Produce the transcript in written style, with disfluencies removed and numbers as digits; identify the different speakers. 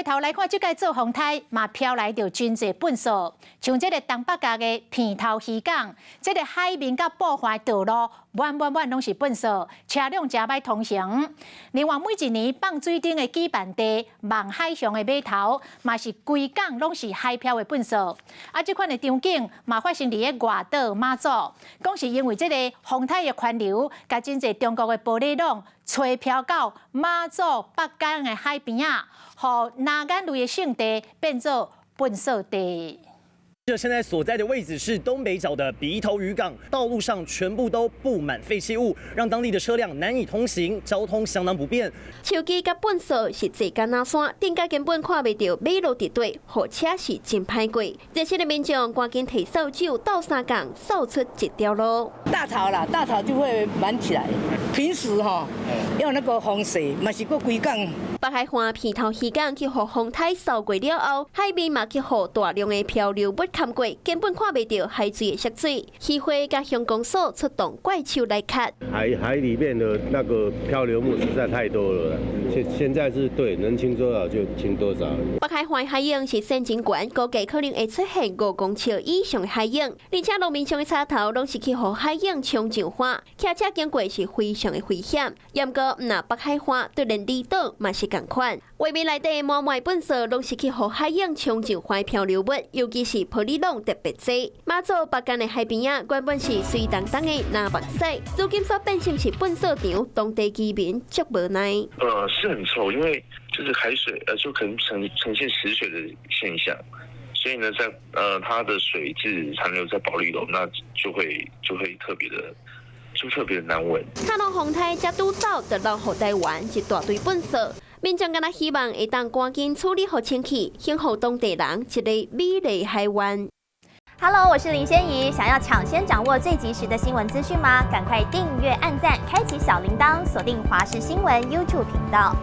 Speaker 1: 頭來看，這擺做風颱嘛飄來著真濟糞埽，像這个東北角的鼻頭漁港，這个海面佮部分道路滿滿滿攏是糞埽，車輛誠歹通行。另外，每一年放水燈的舉辦地望海鄉的碼頭，嘛是規港攏是海漂的糞埽。啊，這款的場景嘛發生佇咧外島馬祖，講是因為這个風颱的環流，共真濟中國的玻璃網吹飄到馬祖北港的海邊仔，予藍眼淚的聖地變做糞埽地。
Speaker 2: 這現在所在的位置是東北角的鼻頭漁港，道路上全部都佈滿廢棄物，讓當地的車輛難以通行，交通相當不便。
Speaker 3: 樹枝佮糞埽是濟敢若山，頂蓋根本看袂著馬路佇底，予車是真歹過。熱心的民眾趕緊提掃帚鬥相共，掃出一條路。
Speaker 4: 大潮啦，大潮就會滿起來。平時哈，要那個風勢，嘛是閣規港。
Speaker 3: 北海岸鼻頭漁港去予風颱掃過了後，海面嘛去予大量的漂流物冚過，根本看袂著海水的色水。漁會佮鄉公所出動怪手來崁。
Speaker 5: 海裡面的那個漂流木實在太多了，現在是對能清多少就清多少。
Speaker 3: 北海岸海湧是縣真懸，估計可能會出現5公尺以上的海湧，而且路面上的沙頭攏是去予海湧沖上岸，騎車經過是非常的危險。毋過，毋若北海岸，就連離島嘛是仝款。畫面內底滿滿糞埽攏是去予海湧沖上岸漂流物，尤其是玻璃網特別濟。馬祖北竿的海邊仔，原本是媠當當的藍目屎，如今煞變成是糞埽場，當地居民足無奈。
Speaker 6: 是很臭，因為就是海水，就可能呈現死水的現象，所以呢，在它的水質殘留在保麗龍，那就會特別的。就特別的難聞。
Speaker 3: 卡攏風颱才拄走，就留予台灣一大堆糞埽。民眾敢若希望會當趕緊處理予清氣，享予當地人一個美麗海灣。
Speaker 7: Hello，我是林仙怡，想要搶先掌握最及時的新聞資訊嗎？趕快訂閱、按讚、開啟小鈴鐺，鎖定華視新聞 YouTube 頻道。